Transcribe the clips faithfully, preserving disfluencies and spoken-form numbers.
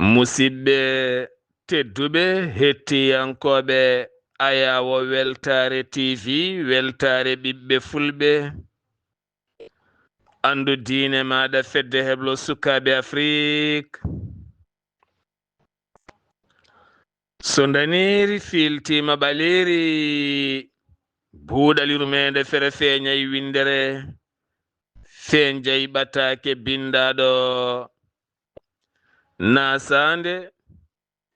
Musidɓe tedduɓe, hettiyankooɓe Ayaawo Weltaare T V, Weltaare Ɓiɓɓe Fulɓe, Anndu Diine Maaɗa, Fedde Heblo Sukaaɓe Afrik. So ndaneeri fiiltiima ɓaleeri, buuɗal yurmeende fere feeñay winndere, feeñjay ɓataake binndaaɗo, naasaande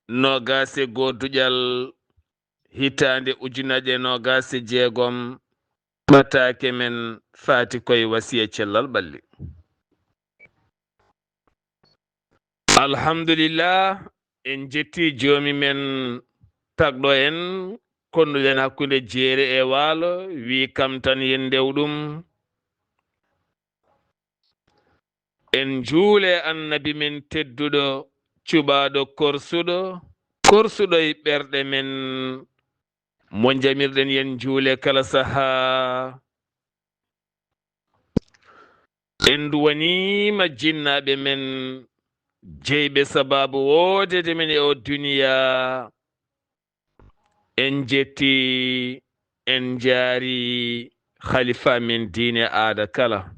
noogaas e goo duƴal hitaande ujunnaje noogaas e jeegom, ɓataake men faati koye wasiya cellal ɓalli. Alhamdulillah, en jetti Joomi men tagɗo en, konduɗen hakkunde jeere e waalo, wi kam tan yen ndew ɗum. En njuule Annabi men tedduɗo, cuɓaaɗo korsuɗo, korsuɗo e ɓerɗe men, mo njamirɗen yen njuule kala sahaa. En nduwaniima jinnaaɓe men, jeyɓe sabaabu woodede men e o duniya. En jetti, en njaari khalifa men diine aada kala.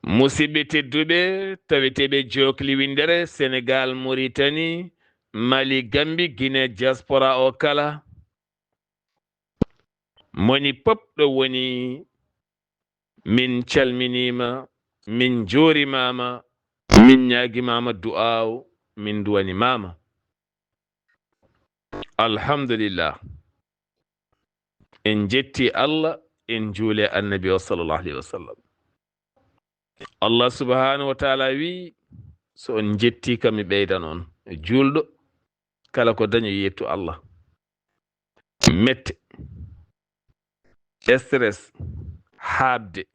Musidɓe tedduɓe, taweteeɓe jookli winndere, Senegal, Mauritanie, Mali, Gambie, Guinée, diaspora o kala. Moni pop ɗo woni, min calminiima, min njuurimaama, min ñaagimaama du'aaw, min nduwanimaama. Alhamdulillah. En jetti Allah, en njuule Annabi o sallallahu alayhi wa sallam. Allah subhanahu wa ta'ala wi, so on jetti kam, mi ɓeydan on. Juulɗo, kala ko dañi, yettu Allah. Mette, stress, haaɓde,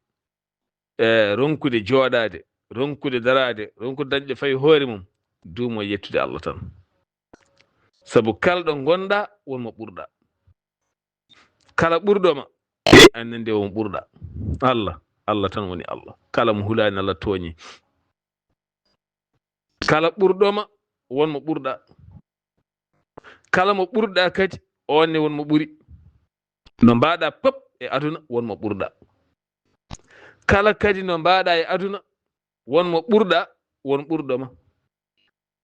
e ronkude jooɗaade, ronkude daraade, ronkude dañde fay hoore mum, duumo yettude Allah tan. Sabu kala ɗo ngonɗa, won mo ɓurɗa. Kala ɓurɗo ma, annde won ɓurɗa. Allah, Allah tan woni Allah. Kala mo hulaani Allah tooñi. Kala ɓurɗo ma, won mo ɓurɗa. Kala mo ɓurɗa kadi, on ne won mo ɓuri. No mbaɗa pop e aduna, won mo ɓurɗa. Kala kadi no mbaɗa e aduna, won mo ɓurɗa, won ɓurɗo ma.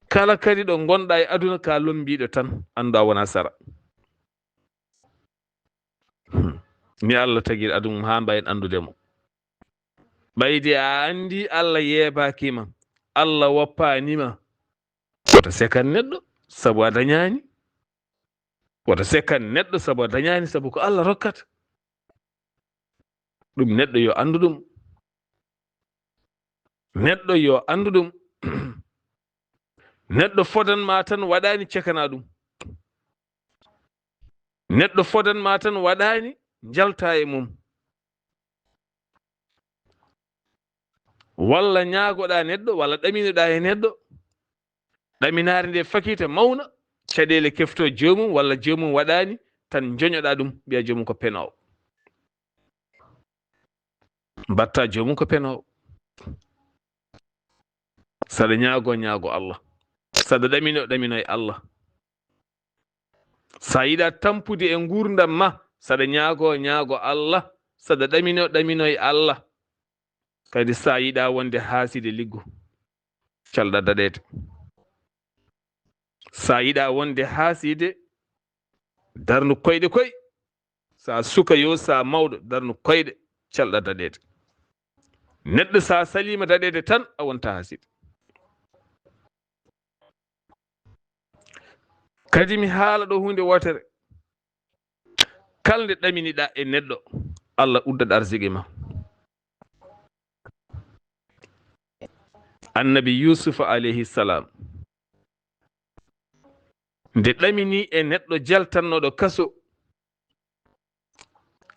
Kala kadi ɗo ngonɗa e aduna, ka lombiɗo tan, anndu a wona sara. Hmm. Ni Allah tagiri aduna mum haa mbayen anndude mo. Ɓayde a anndi Allah yeebaaki ma, Allah woppaani ma, woto sekan neɗɗo sabu a dañaani. Woto sekan neɗɗo sabu a dañaani, sabu ko Allah rokkata. Ɗum neɗɗo yo anndu ɗum. Neɗɗo yo anndu ɗum. Neɗɗo fodan ma tan waɗaani, cekana ɗum. Neɗɗo fodan ma tan waɗaani, njalta e mum. Walla ñaagoɗa neɗɗo, walla ɗaminoɗa e neɗɗo. Ɗaminaare nde fakiita mawna, caɗeele kefto joomum, walla joomum waɗaani, tan njoñoɗa ɗum, mbiya joomum ko penoowo. Mbatta joomum ko penoowo. Saɗa ñaago, ñaago Allah. Saɗa ɗamino, ɗamino e Allah. Sa yiɗa tampude e nguurndam ma, saɗa ñaago, ñaago Allah. Saɗa ɗamino, ɗamino e Allah. Kadi sa yiɗa wonde haaside, liggo, calɗa daɗeede. Sa yiɗa wonde haaside, darnu koyɗe koy. Sa suka yo, sa mawɗo, darnu koyɗe, calɗa daɗeede. Neɗɗo sa saliima daɗeede tan, a wonta haaside. Kadi mi haala ɗo huunde wootere. Kala nde ɗaminiɗa e neɗɗo, Allah uddat arsigi ma. Annabi Yuusufa alayhi salam, nde ɗamini e neɗɗo jaltannoɗo kaso,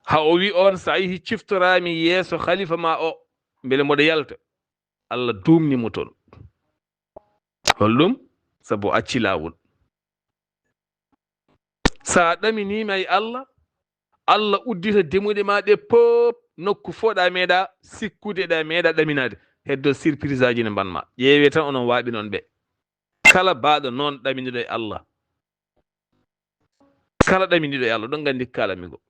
ha o wi on, sa yehi ciftoraami yeeso khalifa ma o, mbele mboɗo yalta, Allah duumni mo toon. Holɗum? Sabu o acci laawol. Sa ɗaminiima e Allah, Allah uddita demuɗe ma ɗe pop, nokku fof ɗa meeɗa sikkude, ɗa meeɗa ɗaminaade. heddo surprise aji ne mban ma. Ƴeewe tan onon waaɓi non ɓe. Kala baaɗo noon ɗaminiɗo e Allah. Kala ɗaminiɗo e Allah, ɗon nganndi kala mi ngo.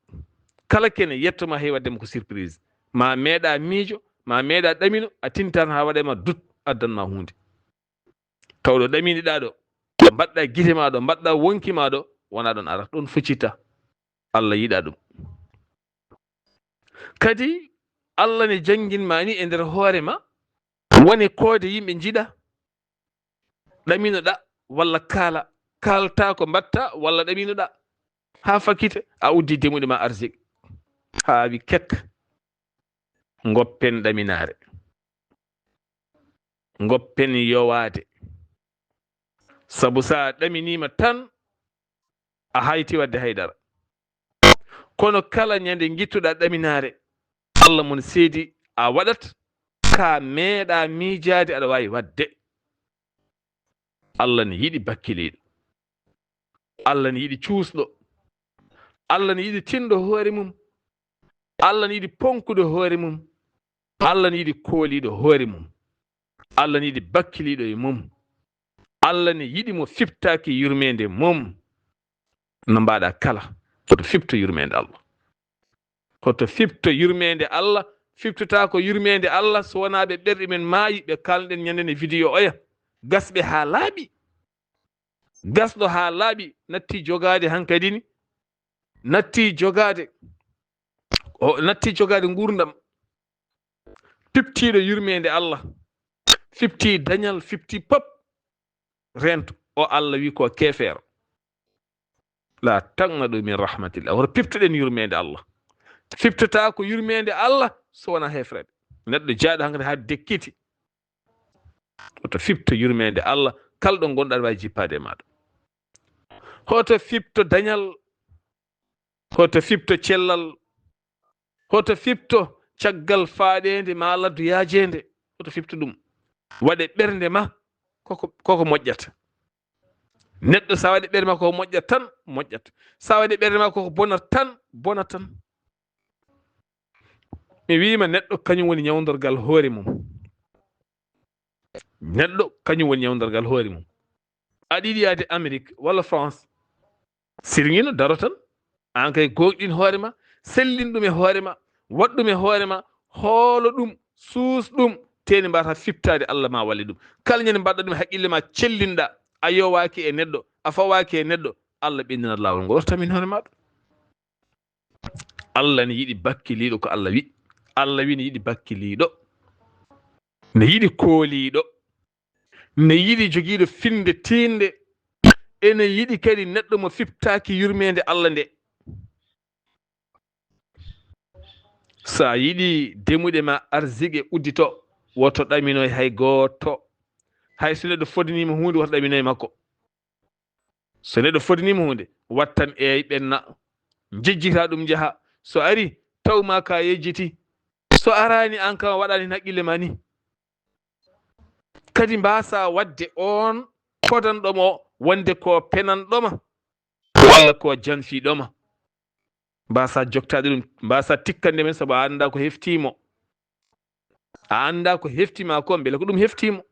Kala kene yetto ma heewi waɗde mo ko surprise. Ma meeɗa miijo, ma meeɗa ɗamino, a tintan haa waɗe ma dut, addan ma huunde. Tawɗo ɗaminiɗa ɗo, ɗo mbaɗɗa gite ma ɗo, mbaɗɗa wonki ma ɗo, wona ɗon ara, ɗon focita. Allah yiɗa ɗum. Kadi, Allah ne janngin ma ni e nder hoore ma, wone koode yimɓe njiɗa, ɗaminoɗa, walla kaala, kaalta ko mbatta, walla ɗaminoɗa, haa fakkite, a uddi demuɗe ma arsik, haa wi kek, ngoppen ɗaminaare, ngoppen yowaade, sabu sa ɗaminima tan, a hayti waɗde haydara. Kono kala ñande ngittuɗa ɗaminaare, Allah mon seedi a waɗat ka meeɗa miijaade aɗa waawi waɗde. Allah ne yiɗi bakkiliiɗo. Allah ne yiɗi cuusɗo. Allah ne yiɗi tinɗo hoore mum. Allah ne yiɗi ponkuɗo hoore mum. Allah ne yiɗi kooliiɗo hoore mum. Allah ne yiɗi bakkiliiɗo e mum. Allah ne yiɗi mo fiftaaki yurmeende mum. No mbaɗa kala, hoto fifto yurmeende Allah. Hoto fifto yurmeende Allah, fiftata ko yurmeende Allah, so wonaa ɓe ɓerɗe men maayi, ɓe kaalɗen ñande ne vidéo oya. Gasɓe haa laaɓi. Gasɗo haa laaɓi, natti jogaade hankadi ni. Natti jogaade. O natti jogaade nguurndam. Fiftiiɗo yurmeende Allah. Fifti dañal, fifti pop. Rento. O Allah wi ko keefeero. La taqnatu min rahmatillah. Hoto piftoɗen yurmeende Allah. Fiftata ko yurmeende Allah so wonaa hefreede. Neɗɗo jaaɗo hankadi haa dekkiti. Hoto fifto yurmeende Allah. Kala ɗo ngonɗa aɗa waawi jippaade e maaɗa. Hoto fifto dañal. Hoto fifto cellal. Hoto fifto caggal faaɗeende ma laddu yaajeende. Hoto fifto ɗum. Waɗe ɓernde ma koko, koko moƴƴata. Neɗɗo sa waɗi ɓernde ma koko moƴƴata tan, moƴƴata. Sa waɗi ɓernde ma koko bonata tan, bonata tan. Mi wiima neɗɗo kañum woni ñawdorgal hoore mum. Neɗɗo kañum woni ñawdorgal hoore mum. Aɗa yiɗi yaade Amérique walla France. Sirŋino daro tan. An kay gooƴɗin hoore ma, sellin ɗum e hoore ma, waɗ ɗum e hoore ma, hoolo ɗum, suus ɗum, teni mbata fiftaade Allah ma walli ɗum. Kala ñande mbaɗɗa ɗum e haqqille ma cellinɗa, a yowaaki e neɗɗo, a fawaaki e neɗɗo, Allah ɓenndinat laawol ngol. Oto tamin hoore ma ɗum. Allah ne yiɗi bakkiliiɗo ko Allah wi. Allah wi ne yiɗi bakkiliiɗo. Ne yiɗi kooliiɗo. Ne yiɗi jogiiɗo finde tiinde. Ene yiɗi kadi neɗɗo mo fiftaaki yurmeende Allah nde. Sa yiɗi demuɗe ma arzike uddito, woto ɗaminoy hay gooto. Hay so neɗɗo fodaniima huunde, woto ɗaminoy makko. So neɗɗo fodaniima huunde, wattan eey ɓenna, njejjita ɗum njaha. So ari, taw ma ka yejjiti. So araani, an kam a waɗaani heen haqqille ma ni. Kadi mbaasa waɗde oon podanɗo mo wonde ko penanɗo ma, walla ko janfiiɗo ma. Mbaasa joktaade ɗum, mbaasa tikkande men, sabu a anndaa ko heftii mo. A anndaa ko heftii ma ko, mbele ko ɗum heftii mo.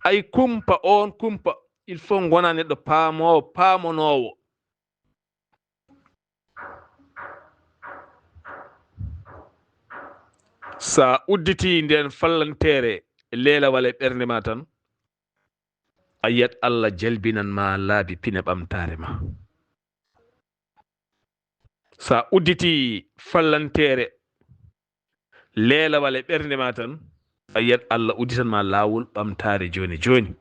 Ay kumpa, oon kumpa, il faut ngona neɗɗo paamoowo, paamonoowo. Sa udditi nden fallanteere leelawal e ɓernde ma tan, a yiyat Allah jalbinan ma laabi pine ɓamtaare ma. Sa udditi fallanteere leelawal e ɓernde ma tan, a yiyat Allah udditan ma laawol ɓamtaare jooni jooni.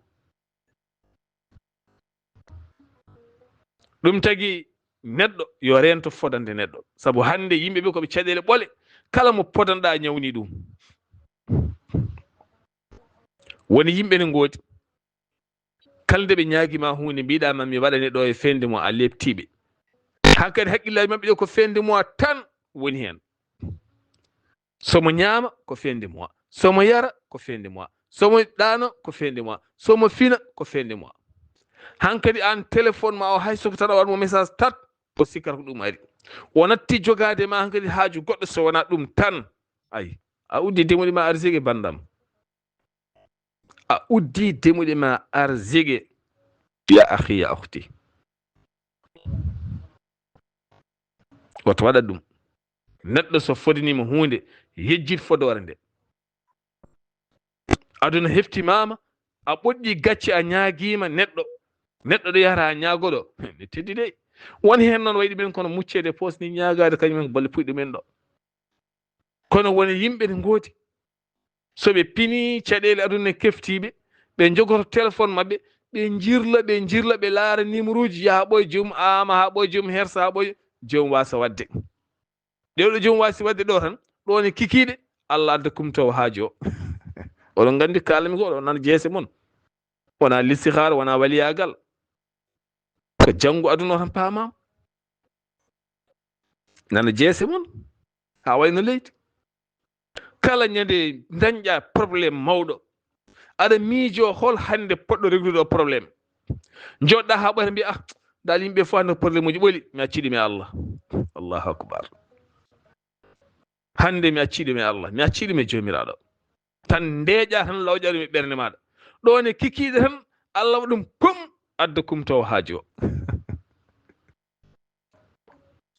Ɗum tagi neɗɗo yo reento fodande neɗɗo. Sabu hannde yimɓe ɓe ko ɓe caɗeele ɓole. Kala mo podanɗa ñawni ɗum. Woni yimɓe ne ngoodi. Kala nde ɓe ñaagi ma huunde, mbiɗa ma mi waɗani ɗo e fin de mois, a leptiɓe. Hankadi haqqillaaji maɓɓe ɗo ko fin de mois tan woni heen. Somo ñaama ko fin de mois. Somo yara ko fin de mois. Somo ɗaano ko fin de mois. Somo fina ko fin de mois. Hankadi aan téléphone ma o hay soko tan a waɗ mo message tat, o sikkata ko ɗum ari. O natti jogaade ma hankadi haaju goɗɗo so wonaa ɗum tan. Ay, a uddi demuɗi ma arsike bandam. A uddi demuɗe ma arzige. Ya akhi, ya ukhti. Woto waɗa ɗum. Neɗɗo so fodinima huunde, yejjit fodoore nde. Aduna heftimaama, a ɓoɗɗi gacce, a ñaagiima neɗɗo. Neɗɗo ɗo yahata haa ñaagoɗo, ne teddi dey. Won heen noon wayɗi ɓen kono mucceede poos ni ñaagaade kañum en ko balle puɗɗi ɗumen ɗo. Kono won e yimɓe ne ngoodi. So ɓe pini caɗeele aduna keftiiɓe, ɓe njogoto téléphone maɓɓe, ɓe njirla, ɓe njirla, ɓe laara numéro uji, yaha ɓoy joom aama, haa ɓoy joom hersa, haa ɓoy joom waasa waɗde. Ɗew ɗo joom waasi waɗde ɗo tan, ɗo ne kikiiɗe, Allah adda kumtoowo haaju o. Oɗon nganndi kaalami ko, oɗon nana jeese mon. Wona listihaara, wona waliyaagal. Ko janngo aduna o tan paamaama. Nana jeese mon, haa wayno leydi. Kala ñande dañƴa problème mawɗo, aɗa miijo hol hannde poɗɗo reglude o problème. Njoɗɗa haa ɓoyta mbiya, "Ah, dal yimɓe fof hannde ko problème uji ɓoli, mi accii ɗum e Allah." Allahu akbar. "Hannde mi accii ɗum e Allah, mi accii ɗum e Joomiraaɗo." Tan ndeeƴa tan lawƴa ɗum e ɓernde maaɗa. Ɗo ne kikiiɗe tan, Allah waɗa ɗum pum, adda kumtoowo haaju o.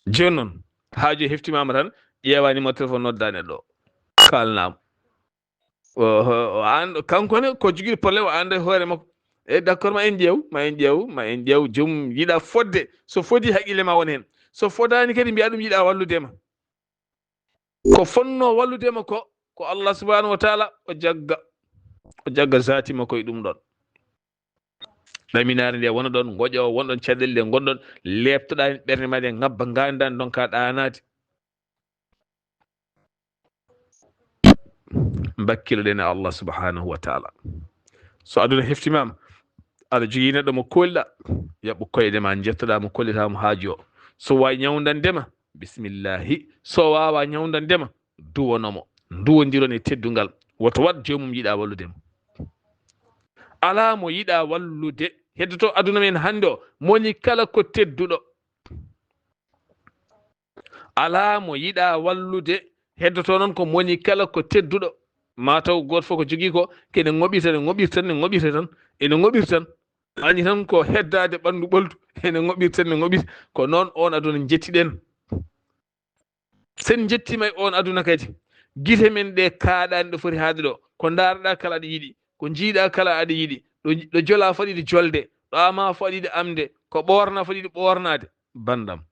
Jooni noon, haaju heftimaama tan, ƴeewa numéro téléphone nodda neɗɗo o. Kaalnaa mo. O, o, o an, kanko ne, ko jogiiɗo problème, o annda e hoore makko. E d'accord, ma en ƴeew, ma en ƴeew, ma en ƴeew. Joom yiɗa fodde. So fodi, haqqille ma won heen. So fodaani kadi, mbiya ɗum yiɗa wallude ma. Ko fonnoo wallude ma ko, ko Allah subhanahu wa taala, o jagga, o jagga zaati makko e ɗum ɗon. Ɗaminaare nde wona ɗon, ngoƴa o won ɗon, caɗeele ɗe ngon ɗon, leeptoɗaa heen ɓernde ma nde, ngabba ngaandan, ndonka ɗaanaade. Mbakkiloɗen e Allah subhanahu wa taala. So aduna heftimaama, aɗa jogii neɗɗo mo kooliɗaa, yaɓu koyɗe ma, njettoɗaa mo, kollita mo haaju o. So waawi ñawndande ma, bismillahi. So waawaa ñawndande ma, duwono mo. Nduwondiron e teddungal. Woto waɗ joomum yiɗa wallude mo. Alaa mo yiɗa wallude. Heddoto aduna men hannde o, moni kala ko tedduɗo. Alaa mo yiɗa wallude. Heddoto noon ko moni kala ko tedduɗo. Maa taw gooto fof ko jogii ko, kene ngoɓirta, ne ngoɓirta, ne ngoɓirta tan. Ene ngoɓirta tan. Añi tan ko heddaade ɓanndu ɓoldu, ene ngoɓirta, ne ngoɓirta. Ko noon oon aduna njettiɗen. Sen njettiima e oon aduna kadi, gite men ɗe kaaɗaani ɗo foti haade ɗo. Ko ndaarɗaa kala aɗa yiɗi, ko njiiɗaa kala aɗa yiɗi, ɗo, ɗo jolaa foti yiɗi jolde, ɗo amaa foti yiɗi amde, ko ɓoornaa foti yiɗi ɓoornaade. Banndam.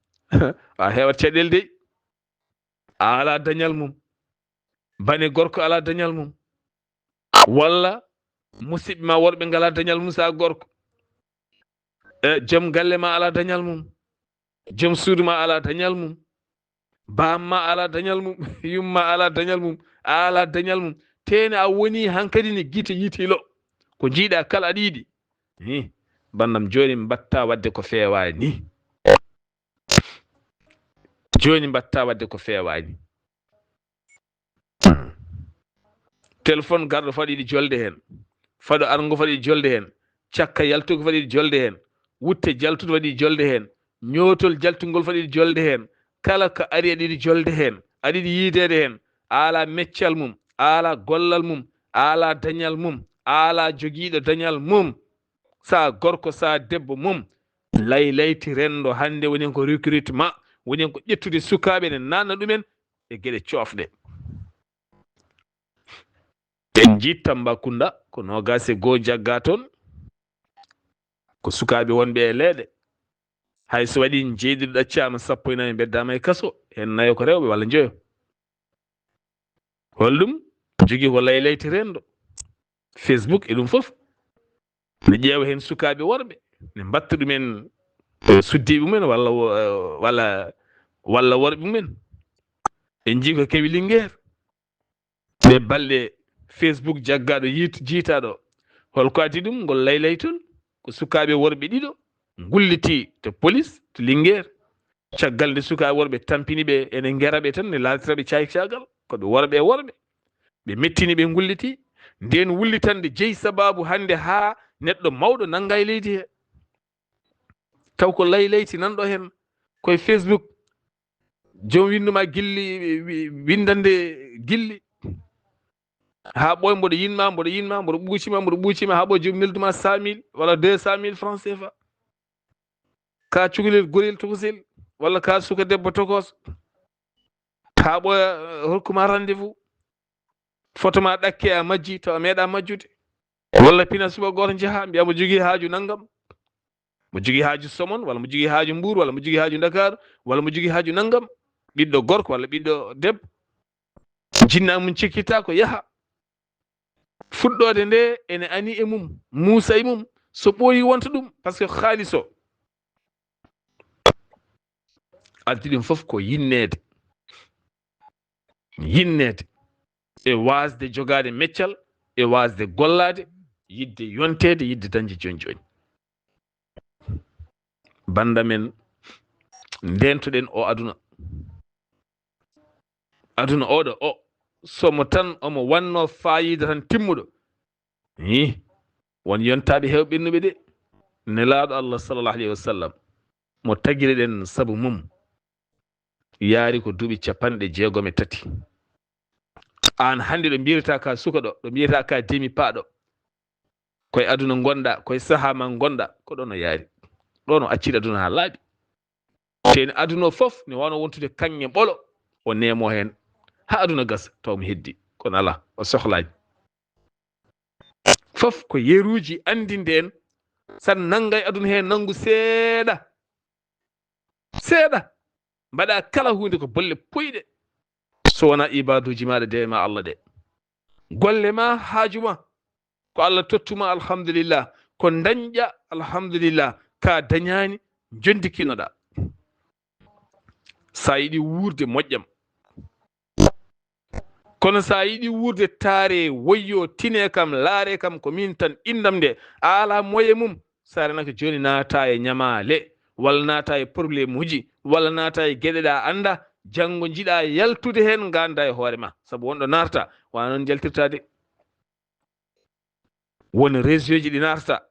A heewat caɗeele dey. A alaa dañal mum. Bane gorko alaa dañal mum. Walla musidɓe ma worɓe ngalaa dañal mum, sa gorko. E, joom galle ma alaa dañal mum. Joom suudu ma alaa dañal mum. Baam ma alaa dañal mum. Yumma alaa dañal mum. A alaa dañal mum. Tene a woni hankadi ni gite yitilo. Ko njiiɗa kala aɗa yiɗi. Ni, banndam jooni mbatta waɗde ko feewaani. Jooni mbatta waɗde ko feewaani. Téléphone garɗo foti yiɗi jolde heen. Fado arngo foti yiɗi jolde heen. Cakka yaltugo foti yiɗi jolde heen. Wutte jaltude foti yiɗi jolde heen. Ñootol jaltungol foti yiɗi jolde heen. Kala ko ari aɗa yiɗi jolde heen. Aɗa yiɗi yiideede heen. A alaa meccal mum. A alaa gollal mum. A alaa dañal mum. A alaa jogiiɗo dañal mum. Sa gorko, sa debbo mum. Laylayti renndo hannde woni ko recrutement. Woni ko ƴettude sukaaɓe ne naatna ɗumen e geɗe coofɗe. En njii Tambacounda ko noogaas e goo jaggaa toon, ko sukaaɓe wonɓe e leeɗe. Hay so waɗi njeeɗiɗo ɗaccaama, sappo e nayi mbeddaama e kaso, heen nayo ko rewɓe walla njoyo. Holɗum jogii ko laylayti renndo, Facebook e ɗum fof. Ne ƴeewa heen sukaaɓe worɓe, ne mbatta ɗumen, eh, suddiiɓe mumen walla wo-, eh, walla, walla worɓe mumen. En njii ko kewi Lingeer. Ɗe balɗe Facebook jaggaaɗo yiit-, jiitaaɗo. Holko addi ɗum? Ngol laylaytol. Ko sukaaɓe worɓe ɗiɗo ngullitii to police to Lingeer. Caggal nde sukaaɓe worɓe tampini ɓe, ene ngera ɓe tan, ne laatira ɓe caay-caagal. Ko ɓe worɓe e worɓe. Ɓe mettini ɓe ngullitii. Ndeen wullitande jeyi sabaabu hannde haa neɗɗo mawɗo nannga e leydi he. Taw ko laylayti nanɗo heen koye Facebook. Joom winndu ma gilli, wi-, winndande gilli. Haa ɓooy mboɗo yinma, mboɗo yinma, mboɗo ɓuucima, mboɗo ɓuucima, haa ɓooy joom nelduma cent mille walla deux cent mille francs C F A. Ka cukalel gorel tokosel, walla ka suka debbo tokos. Haa ɓooya, eh, hokkuma rendez-vous. Photo ma ɗakke a majji, tawa a meeɗa majjude. Walla pina suba gooto njaha, mbiya mo jogii haaju nanngam. Mo jogii haaju Somone, walla mo jogii haaju Mbuur, walla mo jogii haaju Ndakaaru, walla mo jogii haaju nanngam. Ɓiɗɗo gorko walla ɓiɗɗo debbo. Jinna mum cikkitta ko yaha. Fuɗɗoode nde ene ani e mum, muusa e mum. So ɓooyi wonta ɗum, parce que haalis o. Addi ɗum fof ko yinneede. Yinneede. E waasde jogaade meccal, e waasde gollaade, yiɗde yonteede, yiɗde dañde jooni jooni. Bannda men, ndeentoɗen o aduna. Aduna oɗo o, somo tan omo wanno faayiida tan timmuɗo. Hi, won yontaaɓe heewɓe ɓennuɓe de. Nelaaɗo Allah sallallahu alayhi wa sallam, mo tagiriɗen sabu mum, yaari ko duuɓi capanɗe jeegom e tati. Aan hannde ɗo mbiyata ka suka ɗo, ɗo mbiyata ka demi paaɗo. Koye aduna ngonɗa, koye sahaa ma ngonɗa, ko ɗon o yaari. Ɗon o acciri aduna haa laaɓi. Teni aduna o fof ne wano wontude kaŋŋe ɓolo, o neemo heen. Haa aduna gasa, taw mo heddi. Kono alaa, o sohlaani. Fof ko yeruuji anndinde en, san nanngay aduna heen nanngu seeɗa. Seeɗa. Mbaɗa kala huunde ko bolle puyɗe. So wonaa ibaaduuji maaɗa dewe ma Allah ɗe. Golle ma, haaju ma. Ko Allah tottuma, alhamdulillah. Ko dañƴa, alhamdulillah. Ka dañaani, jondikinoɗa. Sa yiɗi wuurde moƴƴam. Kono sa yiɗi wuurde taare, woyyo, tine kam, laare kam, ko min tan, inndam nde, a ala moye mum. Sa renaka jooni naata e ñamaale, walla naata e problème uji, walla naata e geɗe ɗa annda, janngo njiɗa yaltude heen, ngannda e hoore ma. Sabu wonɗo naarta, wona noon njaltirta de. Won réseau ji ɗi naarta.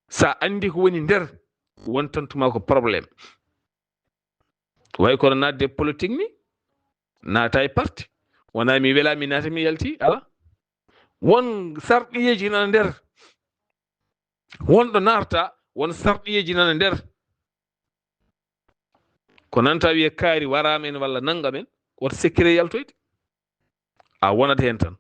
Sa anndi ko woni nder, wontantuma ko problème. Way kono naatde politique ni, naata e parti. Wona mi wela, mi naata, mi yalti, ala. Won sarɗiyeeji nana nder. Wonɗo naarta, won sarɗiyeeji nana nder. Ko nanta wiye kaari waraama en walla nannga men, woto sekkere yaltoyde. A wonat heen tan,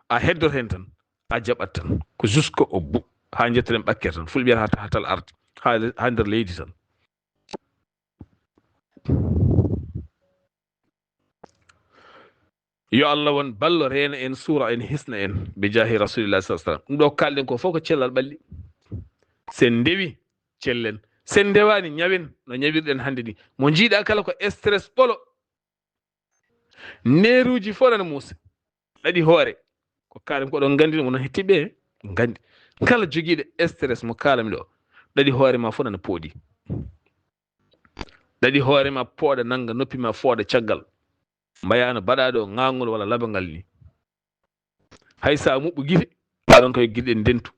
a heddot heen tan, a jaɓat tan. Ko jusqu'au bout, haa njettoɗen ɓakkere tan. Fulɓe mbiyata haa, haa tal arde, haa, haa nder leydi tan. Yo Allah won ballo, reena en, suura en, hisna en, bi jaahi Rasulillah sallallahu alaihi wasallam. Ɗum ɗo kalɗen ko fof ko cellal ɓalli. Sen ndewi, cellen. Sen ndewaani, ñawen no ñawirɗen hannde ni. Mo njiiɗa kala ko stress ɓolo. Neeruuji fof nana muusa. Ɗaɗi hoore. Ko kaalmi ko oɗon nganndi ɗum, onon hettitɓe nganndi. Kala jogiiɗo stress mo kaalmi ɗo, ɗaɗi hoore ma fof nana pooɗi. Ɗaɗi hoore ma pooɗa, nannga noppi ma fooɗa caggal. Mbayaano baɗaaɗo ŋaangol walla labangal ni. Hay sa muɓɓu gite, aɗon koye gite ndentu.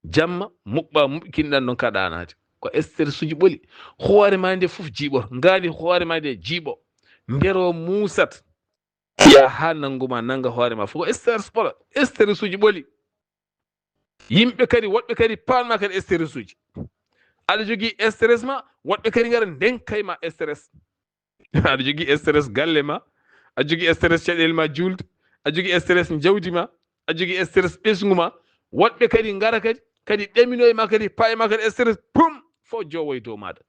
Jamma, muɓɓa, muɓɓikinɗan ɗon ka ɗaanaade. Ko stress uji ɓoli. Hoore ma nde fof jiiɓoto. Ngaandi hoore ma nde jiiɓo. Ndero muusat. Ya haa nanngu ma nannga hoore ma fof. Ko stress ɓolo. Stress uji ɓoli. Yimɓe kadi, woɗɓe kadi paanma kadi stress uji. Aɗa jogii stress ma, woɗɓe kadi ngara ndenkay ma stress. Aɗa jogii stress galle ma, a jogii stress caɗeele ma juulde, a jogii stress jawdi ma, a jogii stress ɓesngu ma. Woɗɓe kadi ngara kadi, kadi ɗaminoye ma kadi, paye ma kadi stress, pum, fof jowo e dow maaɗa.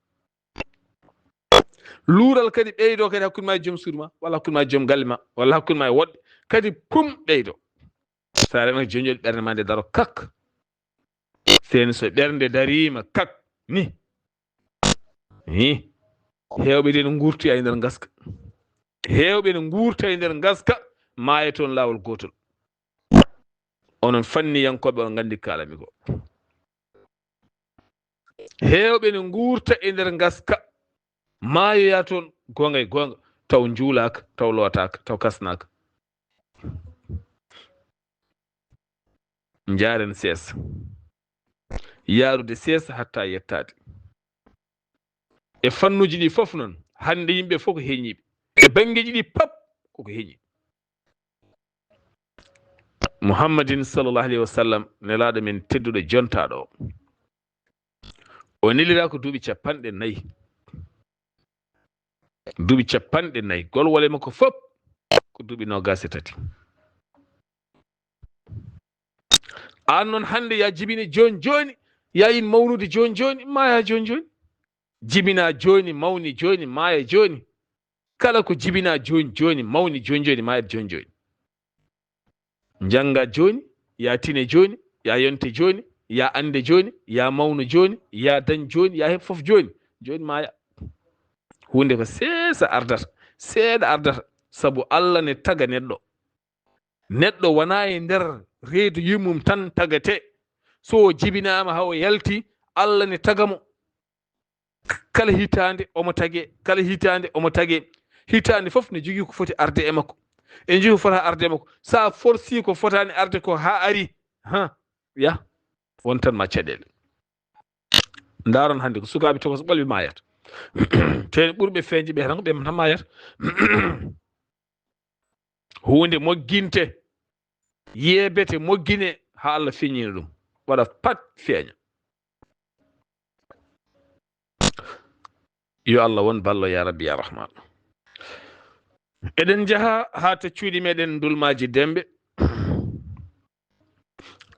Luural kadi ɓeydo kadi hakkunde ma e joom suudu ma, walla hakkunde ma e joom galle ma, walla hakkunde ma e woɗɓe, kadi pum ɓeydo. Sa renaka joñol ɓernde ma nde daro kak. Seni so ɓernde dariima kak ni. Ni. Heewɓe de no nguurti e nder ngaska. Heewɓe no nguurta e nder ngaska, maaya toon laawol gootol. Onon fanniyankooɓe, on nganndi kaalami ko. Heewɓe no nguurta e nder ngaska, maayoya toon, goonga e goonga, taw njuulaaka, taw lootaaka, taw kasnaaka. Njaaren seesa. Yaarude seesa hatta yettaade. E fannuuji ɗi fof noon, hannde yimɓe fof ko heñiiɓe. E banngeeji ɗi pap koko heñi. Muhammadin sallallahu alayhi wa sallam, nelaaɗo men tedduɗo jontaaɗo o. O nelira ko duuɓi capanɗe nayi. Duuɓi capanɗe nayi. Golwole makko fop ko duuɓi noogaas e tati. Aan noon hannde ya jibine jooni jooni, ya in mawnude jooni jooni, maaya jooni jooni. Jibina jooni, mawni jooni, maaya jooni. Kala ko jibina jooni jooni, mawni jooni jooni, maaya jooni jooni. Njannga jooni, ya tine jooni, ya yonte jooni, ya annde jooni, ya mawnu jooni, ya dañ jooni, ya heɓ fof jooni. Jooni maaya. Huunde ko seesa ardata, seeɗa ardata, sabu Allah ne taga neɗɗo. Neɗɗo wonaa e nder reedu yummum tan tagatee. So o jibinaama haa o yalti, Allah ne taga mo. Kala hitaande omo tagee, kala hitaande omo tagee. Hitaande fof ne jogii ko foti arde e makko. E jogii ko fota arde e makko. So a forsi ko fotaani arde ko haa ari, ha, ya, won tan ma caɗeele. Ndaaron hannde ko sukaaɓe tokos ɓolɓe maayata. Te ɓurɓe feeñde ɓe tan ko ɓe tan maayata. Huunde mogginte, yeebete, moggine haa Allah feeñina ɗum. Waɗa pat feeña. Yo Allah won ballo ya Rabbi ya Rahman. Eɗen njaha haa to cuuɗi meɗen Ndulmaaji Dembe.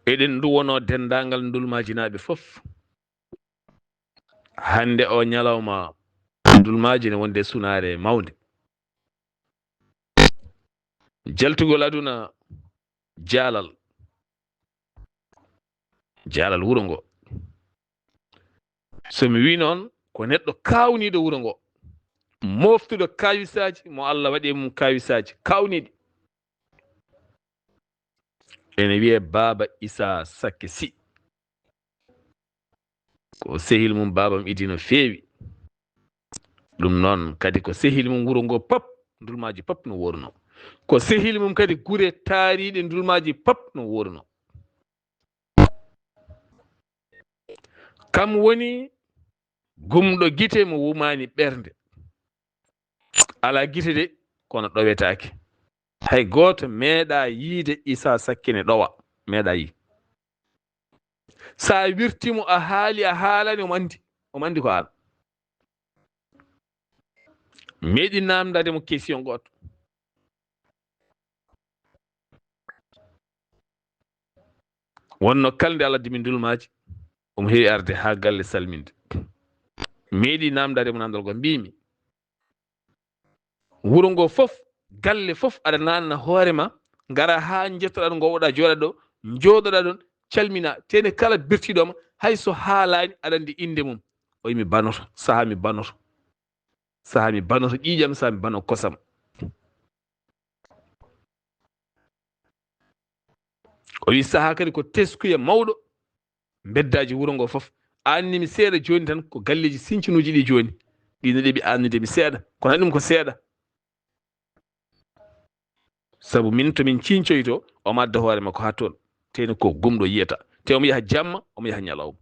Eɗen nduwonoo denndaangal Ndulmaajinaaɓe fof. Hannde o ñalawma Ndulmaaji ne wonde sunaare mawnde. Jaltugol aduna jaalal, jaalal wuro ngo. So mi wii noon, ko neɗɗo kaawniiɗo wuro ngo, mooftuɗo kaawisaaji, mo Allah waɗi e mum kaawisaaji kaawniiɗi. Ene wiyee Baaba Isaa Sakke Sih. Ko sehil mum baabam Idi no feewi. Ɗum noon kadi ko sehil mum wuro ngo pop, Ndulmaaji pop no woorunoo. Ko sehil mum kadi gure taariiɗe Ndulmaaji pop no woorunoo. Kam woni gumɗo gite mo wumaani ɓernde. Alaa gite de, kono ɗowetaake. Hay gooto meeɗaa yiide Isaa Sakke ne ɗowa. Meeɗaa yii. So a wirti mo, a haali, a haalani, omo anndi. Omo anndi ko aan. Meeɗi naamndaade mo question gooto. Wonno kala nde Allah dimi Ndulmaaji, omo heewi arde haa galle salminde. Meeɗi naamndaade mo naamndal goo, mbiimi, wuro ngo fof, galle fof, aɗa naatna hoore ma, ngara haa njettoɗaa ɗo, ngowoɗaa jooɗaa ɗo, njooɗoɗaa ɗoon, calminaa. Te ne kala bertiiɗo ma, hay so haalaani, aɗa anndi innde mum. O wiyi, mi banoto, sahaa mi banoto. Sahaa mi banoto ƴiiƴam, sahaa mi bano kosam. O wi, sahaa kadi ko teskuya mawɗo mbeddaaji wuro ngo fof. Aanni mi seeɗa jooni tan ko galleeji sincunuuji ɗi jooni. Ɗi no ɗeɓi aannude mi seeɗa. Kono ɗum ko seeɗa. Sabu min to min cincoyto, omo adda hoore makko haa toon. Teni ko gumɗo yiyata. Te omo yaha jamma, omo yaha ñalawma.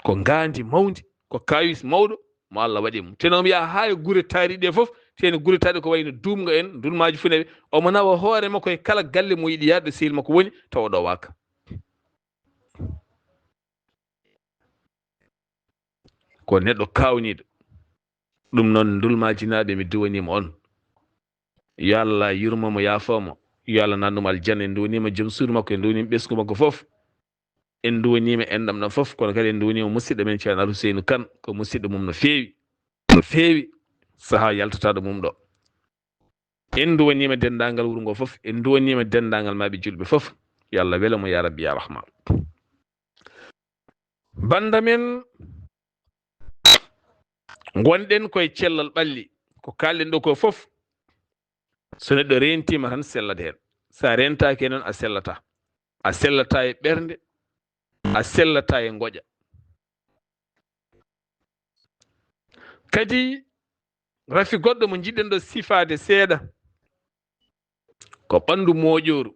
Ko ngaandi mawndi, ko kaawis mawɗo mo Allah waɗi mum. Teno omo yaha haa e gure taariiɗe fof, teno gure taariiɗe ko wayno Duumga en, Ndulmaaji Funeeɓe. Omo nawa hoore makko e kala galle mo yiɗi yaade ɗo sehil makko woni, tawa o ɗowaaka. Ko neɗɗo kaawniiɗo. Ɗum noon, Ndulmaajinaaɓe, mi duwaniima on. Yo Allah yurmo mo, yaafoo mo. Yo Allah nan ɗum aljanna. En nduwaniima joom suudu makko, en nduwaniima ɓesngu makko fof. En nduwaniima enɗam ɗam fof, kono kadi en nduwaniima musidɗo men Ceerno Al Huseynu Kan, ko musidɗo mum no feewi. No feewi sahaa yaltataaɗo mum ɗo. En nduwaniima denndaangal wuro ngo fof, en nduwaniima denndaangal maaɓe julɓe fof. Yo Allah welo mo, ya Rabbi, ya Rahman. Bannda men, ngonɗen koye cellal ɓalli. Ko kaalɗen ɗo ko fof, so neɗɗo reentiima tan sellat heen. So a reentaaki noon, a sellataa. A sellataa e ɓernde, a sellataa e ngoƴa. Kadi, rafi goɗɗo mo njiɗɗen ɗo sifaade seeɗa, ko ɓanndu moƴooru.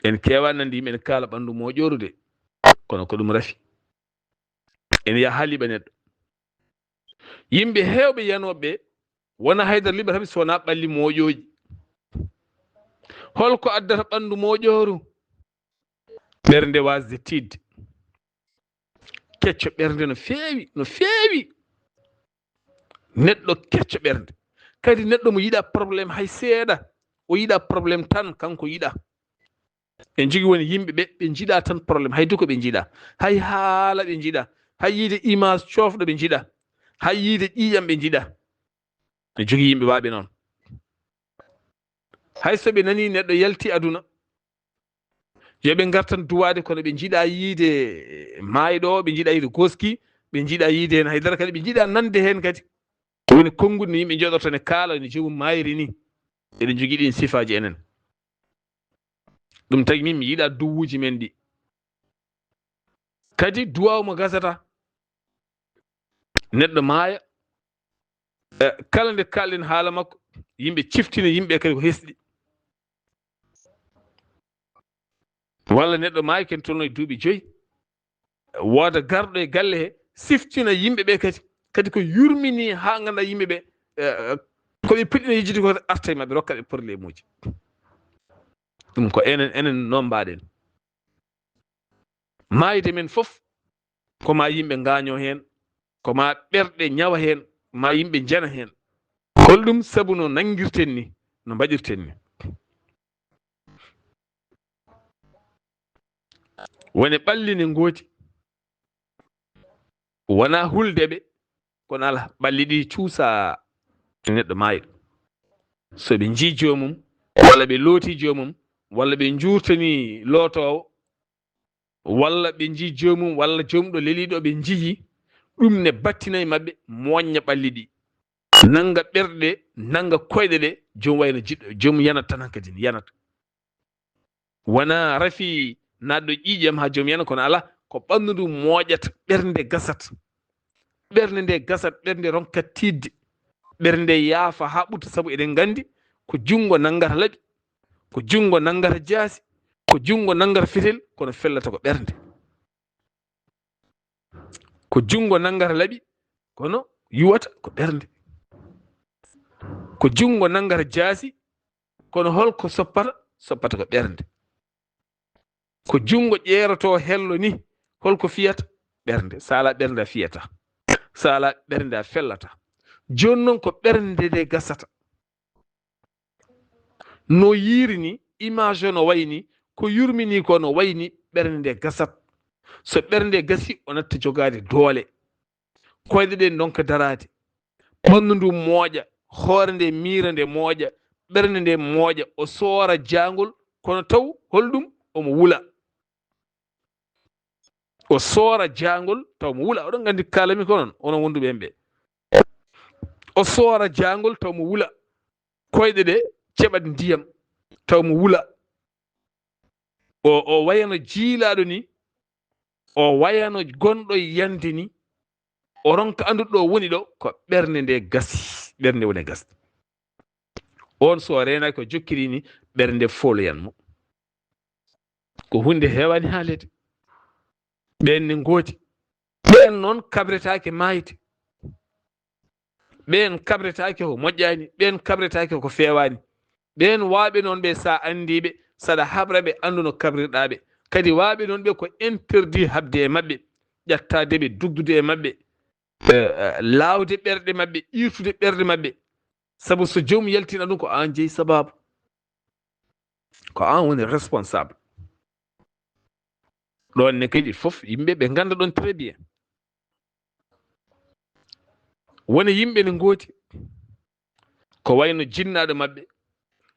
En keewa nande yimɓe ene kaala ɓanndu moƴooru de, kono ko ɗum rafi. Ene yaha haa liɓa neɗɗo. Yimɓe heewɓe yanooɓe ɓe, wona haydara liɓata ɓe so wonaa ɓalli moƴooji. Holko addata ɓandu moƴƴooru? Ɓernde wasde tiiɗde. Kecco ɓernde no feewi, no feewi. Neɗɗo kecco ɓernde. Kadi neɗɗo mo yiɗa problème hay seeɗa. O yiɗa problème tan, kanko yiɗa. En jogii woni yimɓe ɓe, ɓe njiɗa tan problème, hay duko ɓe njiɗa. Hay haala ɓe njiɗa. Hay yiide image coofɗo ɓe njiɗa. Hay yiide ƴiiƴam ɓe njiɗa. Ne jogii yimɓe waaɓe noon. Hay so ɓe nanii neɗɗo yalti aduna, yo ɓe ngar tan duwaade, kono ɓe njiɗa yiide maayɗo, ɓe njiɗa yiide goski, ɓe njiɗa yiide heen haydara, kadi ɓe njiɗa nande heen kadi. Woni konnguɗi no yimɓe njooɗorta ne kaala, no joomum maayri ni. Eɗen njogii ɗiin sifaaji enen. Ɗum tagi min mi yiɗa duwuuji men ɗi. Kadi duwaaw mo gasata. Neɗɗo maaya, eh, kala nde kaalɗen haala makko, yimɓe ciftina yimɓe kadi ko hesɗi. Walla neɗɗo maaya ken tolno e duuɓi joyi, wooda garɗo e galle he, siftina yimɓe ɓe kadi. Kadi ko yurmini haa ngannduɗaa yimɓe ɓe, eh, ko ɓe puɗɗino yejjude ko arta e maɓɓe, rokka ɓe problémeji. Ɗum ko enen, enen noon mbaɗen. Maayde men fof, ko ma yimɓe ngaaño heen, ko ma ɓerɗe ñawa heen, ma yimɓe njana heen. Holɗum sabu no nanngirten ni, no mbaɗirten ni? Wone ɓalli ne ngooti, wona hulde ɓe, kono ala ɓalli ɗi cuusa e neɗɗo maayɗo. So ɓe njii joomum, walla ɓe looti joomum, walla ɓe njuurtani lootoowo, walla ɓe njii joomum, walla joomum ɗo leliiɗo ɓe njiyi, ɗum ne battina e maɓɓe, moñña ɓalli ɗi. Nannga ɓerɗe, nannga koyɗe ɗe, joom wayno jiɗɗo, joom yanat tan hankadi ne, yanat. Wona rafi naatɗo ƴiiƴam haa joom yana, kono ala, ko ɓanndu ndu mooƴat, ɓernde gasat. Ɓernde nde gasat, ɓernde ronkat tiiɗde. Ɓernde nde yaafa haa ɓurta, sabu eɗen nganndi ko junngo nanngata laɓi, ko junngo nanngata jaasi, ko junngo nanngata fetel, kono fellata ko ɓernde. Ko junngo nanngata laɓi, kono yuwata ko ɓernde. Ko junngo nanngata jaasi, kono holko soppata? Soppata ko ɓernde. Ko junngo ƴeeroto hello ni, holko fiyata? Ɓernde. So ala ɓernde a fiyata. So ala ɓernde a fellata. Jooni noon ko ɓernde nde gasata. No yiiri ni, image o no wayi ni, ko yurmini ko no wayi ni, ɓernde nde gasat. So ɓernde nde gasi, o natta jogaade doole. Koyɗe ɗe ndonka daraade. Ɓanndu ndu mooƴa, hoore nde miira nde mooƴa, ɓernde nde mooƴa, o soora jaangol, kono taw holɗum? Omo wula. O soora jaangol, taw mo wula. Oɗon nganndi kaalami ko noon, onon wonduɓe heen ɓe. O soora jaangol, taw mo wula. Koyɗe ɗe ceɓat ndiyam, taw mo wula. O, o wayano jiilaaɗo ni, o wayano gonɗo e yande ni, o ronka anndude ɗo woni ɗo, ko ɓernde nde gasi, ɓernde woni e gasde. On so o reenaaki, o jokkiri ni, ɓernde nde fooloyan mo. Ko huunde heewaani haaleede. Ɓeen ne ngoodi. Ɓeen noon kabretaake maayde. Ɓeen kabretaake ko moƴƴaani, ɓeen kabretaake ko feewaani. Ɓeen waaɓe noon ɓe, so a anndii ɓe, saɗa habra ɓe, anndu no kabrirɗaa ɓe. Kadi waaɓe noon ɓe ko interdit haɓde e maɓɓe, ƴattaade ɓe, dugdude e maɓɓe, eh, eh, laawde ɓerɗe maɓɓe, iirtude ɓerɗe maɓɓe. Sabu so joom yaltina ɗum, ko aan jeyi sabaabu. Ko aan woni responsable. Ɗoon ne kadi fof yimɓe ɓe ngannda ɗoon très bien. Woni yimɓe ne ngoodi, ko wayno jinnaaɗo maɓɓe,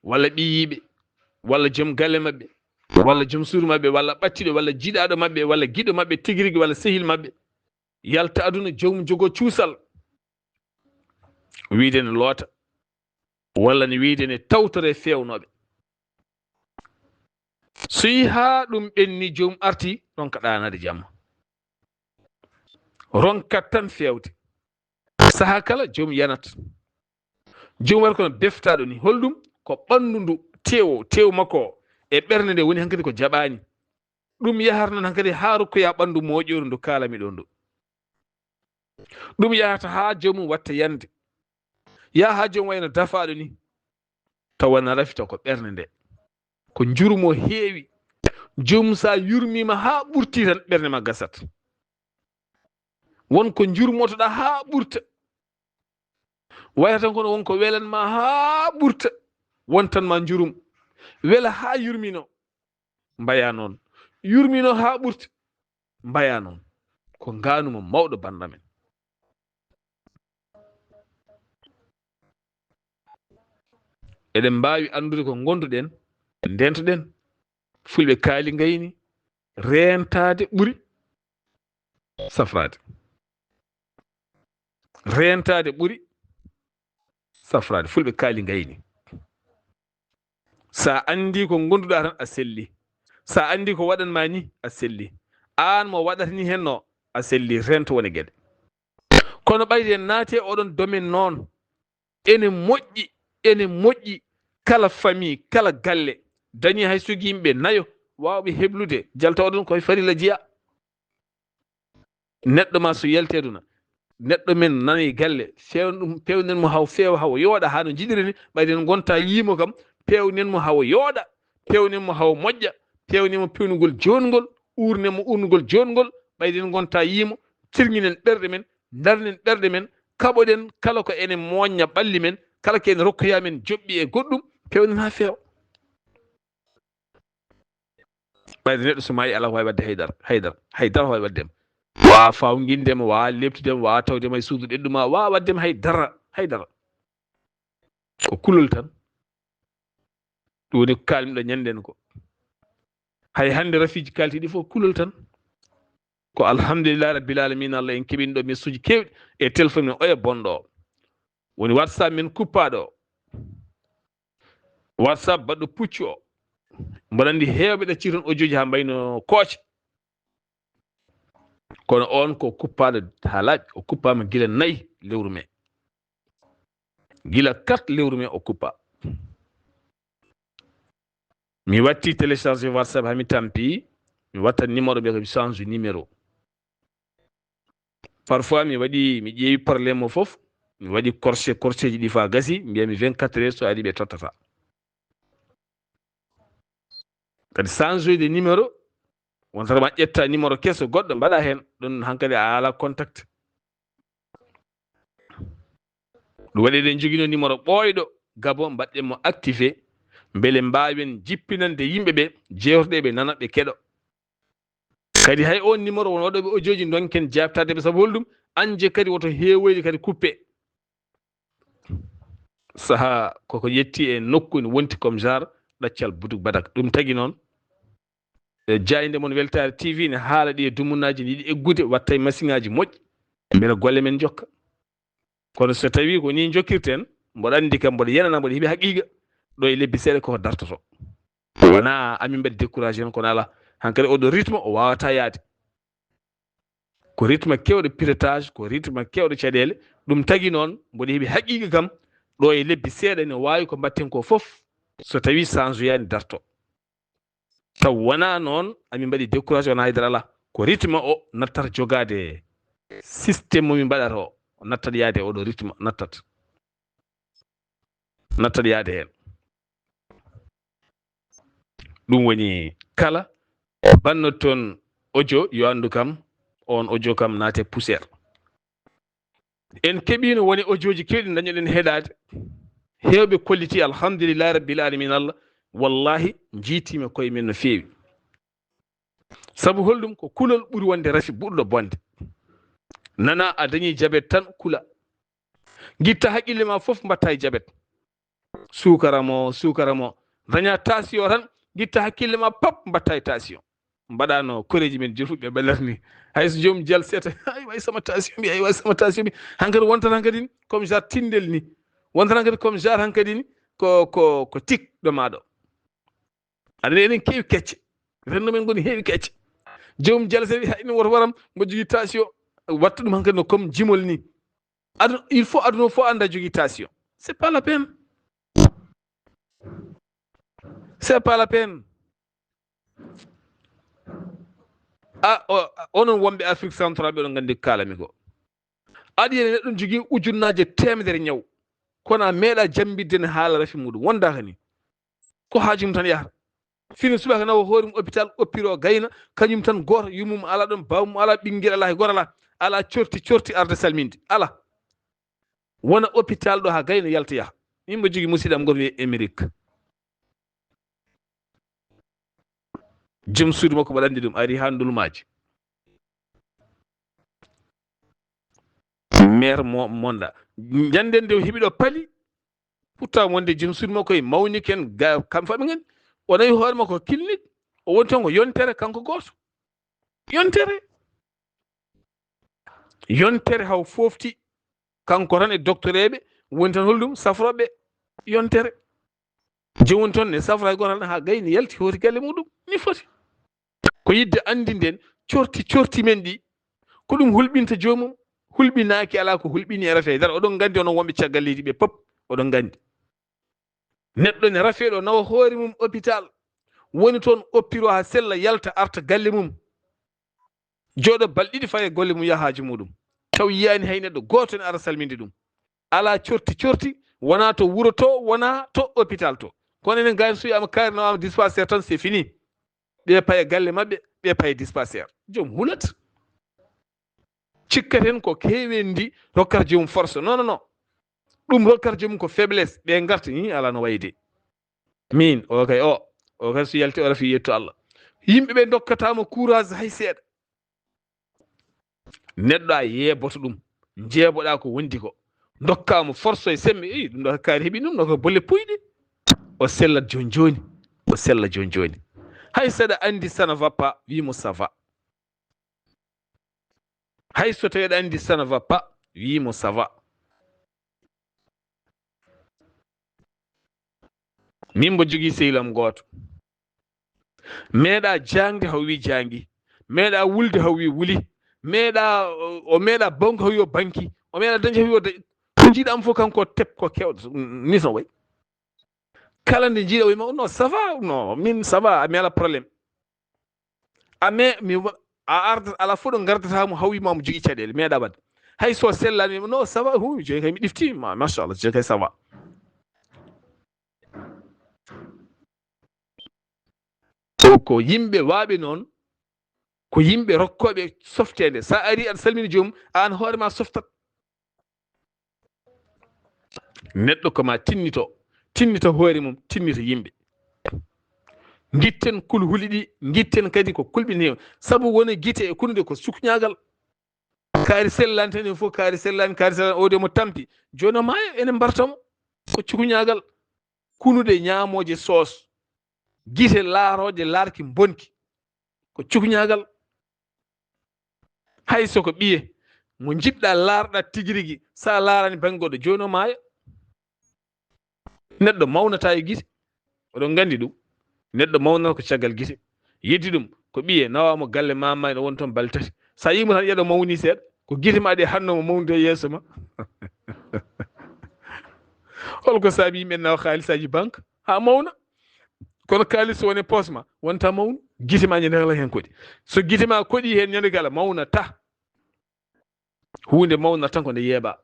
walla ɓiyiiɓe, walla joom galle maɓɓe, walla joom suudu maɓɓe, walla ɓattiɗo, walla jiɗaaɗo maɓɓe, walla giɗo maɓɓe tigi rigi, walla sehil maɓɓe, yalta aduna, joomum jogoo cuusal, wiyde ne loota, walla ne wiyde ne tawtore feewnooɓe. So yi haa ɗum ɓenni, joom arti, ronka ɗaanaade jamma. Ronkat tan feewde. Sahaa kala, joom yanat. Joom wari kono beftaaɗo ni. Holɗum? Ko ɓanndu ndu, teewo, teew makko o, e ɓernde nde woni hankadi ko jaɓaani. Ɗum yaharnan hankadi haa rokkoya ɓanndu moƴƴoru ndu kaalami ɗo ndu. Ɗum yahata haa joomum watta yande. Yaha haa joom wayno dafaaɗo ni. Tawa na rafita ko ɓernde nde. Ko njurum o heewi. Joomum, so a yurmiima haa ɓurti tan, ɓernde ma gasat. Won ko njurmotoɗaa haa ɓurta. Wayata tan kono won ko welan ma haa ɓurta. Wontan ma njurum. Wela haa yurmino. Mbaya noon. Yurmino haa ɓurta. Mbaya noon. Ko ngaanuma mawɗo bannda men. Eɗen mbaawi anndude ko ngonduɗen, ndeentoɗen. Fulɓe kaali ngayni, reentaade ɓuri safraade. Reentaade ɓuri safraade. Fulɓe kaali ngayni. Sa anndi ko ngonduɗaa tan, a selli. Sa anndi ko waɗan ma ni, a selli. Aan mo waɗata ni hen no, a selli. Reento wone geɗe. Kono ɓayde en naati e oɗon domaine noon, ene moƴƴi, ene moƴƴi kala famille, kala galle dañi hay so yimɓe nayo waawɓe heblude, jalta oɗon koye farilla jeya. Neɗɗo ma so yalti aduna, neɗɗo men nani galle, fewnen ɗum, pewnen mo haw feewa, haw yooɗa haa no njiɗiri ni, ɓayde en ngonta yiimo kam, pewnen mo haw yooɗa, pewnen mo haw moƴƴa, pewnen mo pewnugol joɗngol, uurnen mo uurnugol joɗngol, ɓayde en ngonta yiimo, tirŋinen ɓerɗe men, ndarnen ɓerɗe men, kaɓoɗen kala ko ene moñña ɓalli men, kala ko ene rokkoya men joɓɓi e goɗɗum, pewnen haa feewa. Ɓayde neɗɗo so maayi, alaa ko waawi waɗde hay dara, hay dara, hay dara waawi waɗde ma. Waa fawnginde ma, waa leptude ma, waa tawde ma e suudu ɗeɗɗu ma, waa waɗde ma hay dara, hay dara. Ko kulol tan. Ɗum woni ko kaalmiɗo ñanden ko. Hay hannde rafiiji kaltiiɗi fof kulol tan. Ko alhamdulillahi rabbil alamina, Allah en keɓin ɗo message uji keewɗi e téléphone men oya bonɗo o. Woni WhatsApp men kuppaaɗo o. WhatsApp baɗɗo puccu o. Mboɗo anndi heewɓe ɗaccii toon audio ji haa mbayno kooce. Kono oon ko kuppaaɗo haa laaɓi, o kuppaama gila nayi lewru mee. Gila quatre lewru mee o kuppa. Mi watti téléchargé WhatsApp haa mi tampi, mi watta numéro, mbiya ko mi change numéro. Parfois mi waɗi, mi ƴeewi problème o fof, mi waɗi corché, corché ji ɗi faa gasi, mbiya mi vingt-quatre heures so ari ɓe tottata. Kadi change de numéro, won tara ma ƴetta numéro keso goɗɗo mbaɗa heen, ɗum hankadi a ala contact. Ɗum waɗi eɗen njogino numéro ɓooyɗo Gabon, mbaɗɗen mo activé, mbele mbaawen jippinande yimɓe ɓe, jeewtoɗe ɓe nana, ɓe keɗo. Kadi hay on numéro won waɗooɓe audio ji, ndonken jaabtaade ɓe, sabu holɗum? Anje kadi woto heewoyde kadi kuppe. Saha koko ƴetti e nokku ne wonti comme genre ɗaccal buduk badak. Ɗum tagi noon, e jaaynde mon Weltaare T V ne haala ɗi e dumunnaaji ne yiɗi eggude, watta e masiŋaaji moƴƴi, mbela golle men njokka. Kono so tawii ko nii njokkirten, mboɗo anndi kam, mboɗo yenana, mboɗo heɓi haqiiqa, ɗo e lebbi seeɗa koko dartoto. Wonaa amin mbaɗi découragé heen, kono alaa. Hankadi oɗo rythme o waawataa yahde. Ko rythme keewɗo pilotage, ko rythme keewɗo caɗeele. Ɗum tagi noon, mboɗo heɓi haqiiqa kam, ɗo e lebbi seeɗa ne waawi ko mbaɗten ko fof, so tawii change yaani darto. Taw wonaa noon, amin mbaɗi découragé, wonaa haydara alaa. Ko rythme o nattat jogaade, système mo min mbaɗata o, o nattat yaade oɗo rythme, nattat. Nattat yaade heen. Ɗum woni kala banno toon audio, yo anndu kam, on audio kam naate poussière. En keɓiino woni audio ji keewɗi dañoɗen heɗaade. Heewɓe kolliti, alhamdulillahi rabbil alamin, Allah, wallahi, njiitiima koye men no feewi. Sabu holɗum? Ko kulol ɓuri wonde rafi ɓurɗo bonde. Nana a dañi jabet tan kula. Ngitta haqqille ma fof mbatta e jabet. Suukara mo, suukara mo. Daña tension tan, ngitta haqqille ma pap mbatta e tension. Mbaɗano koreeji men jurfuɓe ɓe ɓe latni. Hay so joom jal seeta, ay way sama tension bi, ay way sama tension bi. Hankadi wontan hankadi comme genre tindel ni. Wontan hankadi comme genre hankadi ni ko, ko, ko tik ɗo ma ɗo. Aɗa ene keewi kecce. Renndo men ngoni heewi kecce. Joom jal seeɗa hay no woto waram mbo jogii tension. Watta ɗum hankadi no comme jimol ni. Aduna, il faut aduna fof annda jogii tension. C'est pas la peine. C'est pas la peine. Ah, o, onon wonɓe Afrique centrale ɓe oɗon nganndi ko kaalami ko. Aɗa yiya neɗɗo jogii ujunnaaje teemedere ñaw. Kono a meeɗa jammbitde ne haala rafi muɗum. Wondaaka ni. Ko haaju mum tan yahata. Fini subaka nawa hoore mum hôpital, oppiroo gayna, kañum tan gooto, yummum alaa ɗoon, baawmum alaa, ɓinngel alaa, hay gooto alaa. Alaa corti, corti arde salminde. Alaa. Wona hôpital ɗo haa gayna yalta yaha. Min mbo jogii musidɗo am gooto wiyee Émerique. Joom suudu makko mbaɗa anndi ɗum, ari haa Ndulmaaji. Maire mo, Monda. Ñande nde o heɓi ɗo paali, pourtant wonde joom suudu makko e mawni ken, ga, kam faɓi ngen. O nawi hoore makko clinique, o woni toon ko yontere kanko gooto. Yontere. Yontere haw foofti, kanko tan e doctoreeɓe, woni tan holɗum, safrooɓe yontere. Jooni toon ne safra hay gooto tan haa gayni yalti hooti galle muɗum. Ni foti. Ko yidde anndinden corti, corti men ɗi. Ko ɗum hulɓinta joomum, hulɓinaaki alaa ko hulɓini e rafi hay dara. Oɗon nganndi onon wonɓe caggal leydi ɓe pop, oɗon nganndi. Neɗɗo ne rafi ɗo nawa hoore mum hôpital, woni toon oppiroo haa sella, yalta, arta galle mum. Jooɗo balɗe ɗiɗi, faye golle mum, yaha haaju muɗum. Taw yiyaani hay neɗɗo gooto ne ara salminde ɗum. Alaa corti, corti, wonaa to wuro to, wonaa to hôpital to. Kono enen gayno so wiyaama kaari nawaama dispensaire tan, c'est fini. Ɓe paye galle maɓɓe, ɓe paye dispensaire. Joom hulat. Cikkaten ko kewendi rokkata joomum force. Non, non, non. Ɗum rokkata joomum ko faiblesse. Ɓe ngarta, "Hi, alaa no wayi de." Min, o kay, o, o kay so yalti, o rafi, yetto Allah. Yimɓe ɓe ndokkataama courage hay seeɗa. Neɗɗo a yeeboto ɗum, njeeboɗaa ko wondi ko. Ndokkaama force e semme, "Ey, ɗum ɗo kaari heɓi ɗum, ɗo ko bolle puyɗe." O sellat jooni jooni, o sella jooni jooni. Hay saɗa anndi ça ne va pas, wii mo ça va. Hay so tawi aɗa anndi ça ne va pas, wii mo ça va. Min mbo jogii sehil am gooto. Meeɗa jaangde haw wii jaangi. Meeɗa wulde haw wii wuli. Meeɗa, o, o meeɗa banku haw wii o banki. O meeɗa dañde haw wii o dañi. Ko njiiɗa am fof kanko tep ko kewɗo. Ni so wayi. Kala nde njiiɗa o wii ma, "Non, ça va, non, min ça va, mi alaa problème." A me, mi wa-, a arda, alaa fof ɗo ngardata mo haw wii ma mo jogii caɗeele, meeɗa waɗde. Hay so sellaani, "Non, ça va, hu, jooni kay mi ɗifti, ma, machallah, jooni kay ça va." Ko, ko yimɓe waaɓe noon, ko yimɓe rokkooɓe softeende. So a arii aɗa salmini joomum, aan hoore ma softat. Neɗɗo ko ma tinnito, tinnito hoore mum, tinnito yimɓe. Ngitten kulhuli ɗi, ngitten kadi ko kulɓini. Sabu woni gite e kunuɗe ko cukuñaagal. Kaari sellaani tan, en fof kaari sellaani, kaari sellaani, o de mo tampi. Jooni o maayo, enen mbarta mo. Ko cukuñaagal. Kunuɗe ñaamooje soos. Gite laarooje laarki mbonki. Ko cukuñaagal. Hay so ko ɓiye mo njiɗɗa laarɗa tigi rigi, so a laarani bannge goɗɗo, jooni o maaya. Neɗɗo mawnata e gite. Oɗon nganndi ɗum. Neɗɗo mawnata ko caggal gite. Yeddi ɗum, ko ɓiye nawa mo galle maama, ene woni toon balɗe tati. So a yii mo tan, yeɗo mawni seeɗa. Ko gite ma ɗe hanno mo mawnude e yeeso ma. Holko saabi yimɓe nawa haalisaaji banque haa mawna? Kono kaalis so woni e poos ma, wonta mawnu. Gite ma ñande kala heen koɗi. So gite ma koɗi heen ñande kala, mawnata. Huunde mawnata tan ko nde yeeɓa.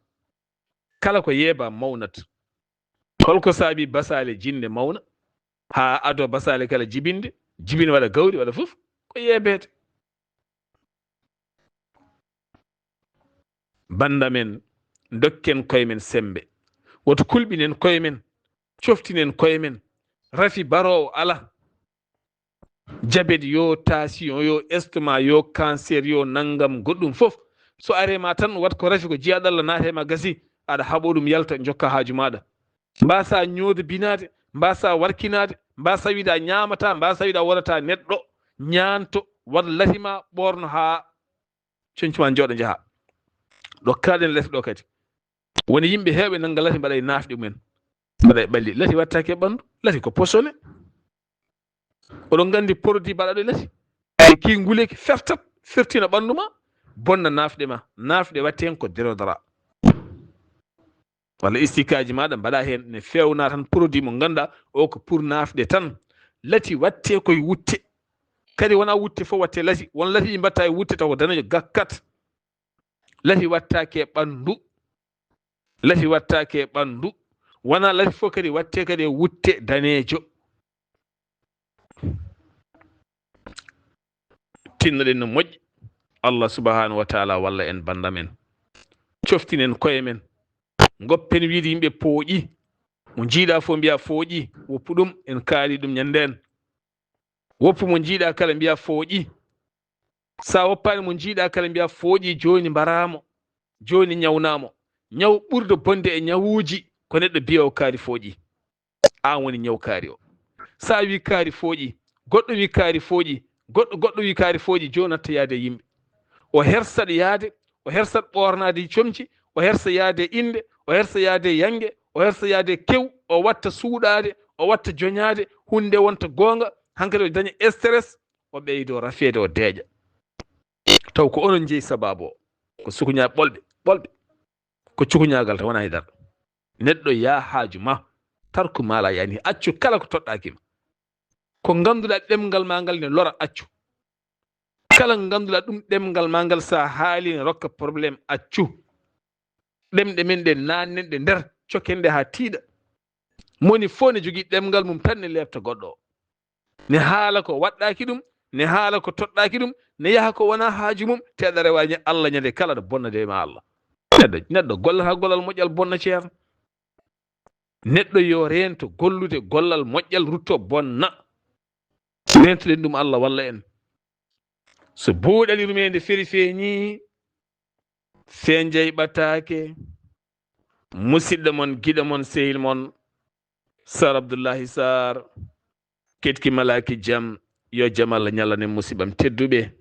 Kala ko yeeɓa mawnat. Holko saabi basaale jinnde mawna? Haa ado basaale kala jibinde, jibine waɗa gawri, waɗa fof, ko yeebeede. Bannda men, ndokken koye men semmbe. Woto kulɓinen koye men, coftinen koye men. Rafi baroowo alaa. Jabet, yo tension, yo estomac, yo cancer, yo nanngam, goɗɗum fof. So aree ma tan, wat ko rafi ko jiyaaɗo Allah naate ma gasi, aɗa haɓoo ɗum yalta, njokka haaju maaɗa. Mbaasa ñoodabinaade, mbaasa warkinaade, mbaasa wiide a ñaamataa, mbaasa wiide a wonataa neɗɗo, ñaanto, waɗ lati ma, ɓoorno haa coñci ma njooɗo njaha. Ɗo kaaɗen lati ɗo kadi. Woni yimɓe heewɓe nannga lati mbaɗa e naafɗe mumen. Mbaɗa e ɓalli. Lati wattaake e ɓanndu. Lati ko posone. Oɗon nganndi produit mbaɗaɗo e lati. E ki nguleyki fertat, fertina ɓanndu ma, bonna naafɗe ma. Naafɗe watte heen ko déodorant. Walla istikaaji maaɗa mbaɗa heen, ne feewna tan produit mo ngannduɗaa o ko pour naafɗe tan. Lati watte koye wutte. Kadi wonaa wutte fof watte lati. Won lati ɗi mbatta e wutte taw ko daneejo gakkat. Lati wattaake e ɓanndu. Lati wattaake e ɓanndu. Wonaa lati fof kadi watte kadi e wutte daneejo. Tinnoɗen no moƴƴi. Allah subhanahu wa taala walla en, bannda men. Coftinen koye men. Ngoppen wiide yimɓe pooƴi. Mo njiiɗa fof mbiya fooƴi. Woppu ɗum, en kaali ɗum ñanden. Woppu mo njiiɗa kala mbiya fooƴi. Sa woppaani mo njiiɗa kala mbiya fooƴi, jooni mbaramo, jooni ñawnamo. Ñaw ɓurdo bonde e ñawuuji ko neɗɗo biya o kaari fooƴi. Aan woni ñaw kaari o. Sa wi kaari fooƴi, goɗɗo wi kaari fooƴi, goɗɗo, goɗɗo wi kaari fooƴi, jooni natta yaade e yimɓe. O hersat yaade, o hersat ɓoornaade comci, o hersa yaade e innde, o hersa yaade e yannge, o hersa yaade e kew, o watta suuɗaade, o watta joñaade, huunde wonta goonga, hankadi o daña stress, o ɓeydo rafeede, o deeƴa. Taw ko onon njeyi sabaabu o. Ko sukuña ɓolɓe, ɓolɓe. Ko cukuñagal tan, wona e dara. Neɗɗo yaa haaju ma, tarku ma la yani, accu kala ko toɗɗaaki ma. Ko ngannduɗaa ɗemngal ma ngal ne lora, accu. Kala ngannduɗaa ɗum ɗemngal ma ngal, sa haali ne rokka problème, accu. Ɗemɗe men ɗe, nannen ɗe nder, cokken ɗe haa tiiɗa. Moni fof ne jogii ɗemngal mum tan, ne leefta goɗɗo o. Ne haala ko waɗɗaaki ɗum, ne haala ko toɗɗaaki ɗum, ne yaha ko wona haaju mum, te aɗa rewa ña-, Allah ñande kala aɗa bonna de ma Allah. Neɗɗo, neɗɗo gollata gollal moƴƴal, bonna ceerno. Neɗɗo yo reento gollude gollal moƴƴal, rutto bonna. Reentoɗen ɗum, Allah walla en. So buuɗali rumeende feri feeñi, fenjay ɓataake, musidɗo mon, giɗo mon, sehil mon, Sar Abdullahi Sar, ketki malaaki jam, yo jam Allah ñallan en musiɓam tedduɓe.